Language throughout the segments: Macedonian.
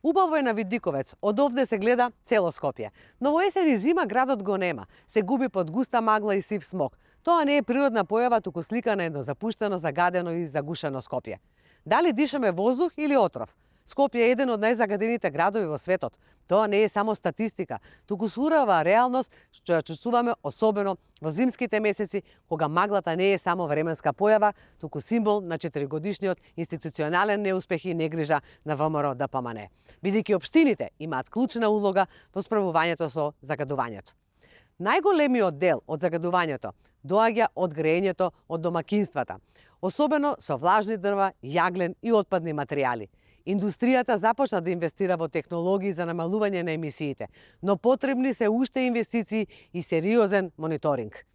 Убаво е на Видиковец, од овде се гледа цело Скопје. Но во есен и зима градот го нема, се губи под густа магла и сив смог. Тоа не е природна појава, туку слика на едно запуштено, загадено и загушено Скопје. Дали дишаме воздух или отров? Скопје е еден од најзагадените градови во светот. Тоа не е само статистика, туку сурова реалност што ја чувствуваме особено во зимските месеци, кога маглата не е само временска појава, туку символ на 4-годишниот институционален неуспех и негрижа на ВМРО ДПМН. Бидејќи општините имаат клучна улога во справувањето со загадувањето. Најголемиот дел од загадувањето доаѓа од греењето од домакинствата, особено со влажни дрва, јаглен и отпадни материјали. Индустријата започна да инвестира во технологии за намалување на емисиите, но потребни се уште инвестиции и сериозен мониторинг.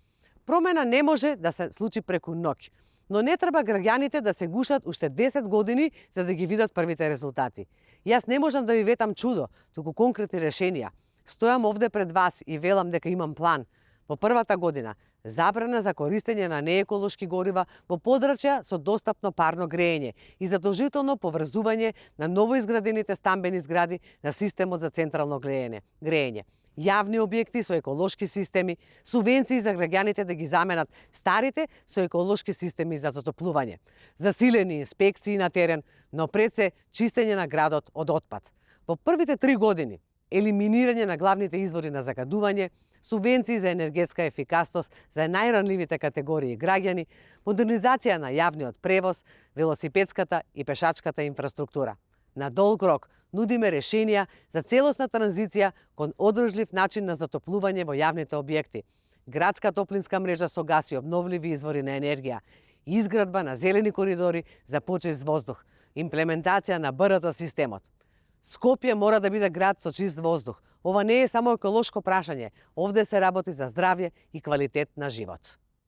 Промена не може да се случи преку ноќ, но не треба граѓаните да се гушат уште 10 години за да ги видат првите резултати. Јас не можам да ви ветам чудо, туку конкретни решенија. Стојам овде пред вас и велам дека имам план. Во првата година забрана за користење на нееколошки горива во подрачја со достапно парно греење и задолжително поврзување на новоизградените стамбени згради на системот за централно греење. Јавни објекти со еколошки системи, субвенции за граѓаните да ги заменат старите со еколошки системи за затоплување, засилени инспекции на терен, но пред се чистење на градот од отпад. Во првите 3 години елиминирање на главните извори на загадување, субвенции за енергетска ефикасност за најранливите категории граѓани, модернизација на јавниот превоз, велосипедската и пешачката инфраструктура. На долг рок нудиме решенија за целосна транзиција кон одржлив начин на затоплување во јавните објекти, градска топлинска мрежа со гас и обновливи извори на енергија, изградба на зелени коридори за почист воздух, имплементација на БРТ системот. Скопје мора да биде град со чист воздух. Ова не е само еколошко прашање, овде се работи за здравје и квалитет на живот.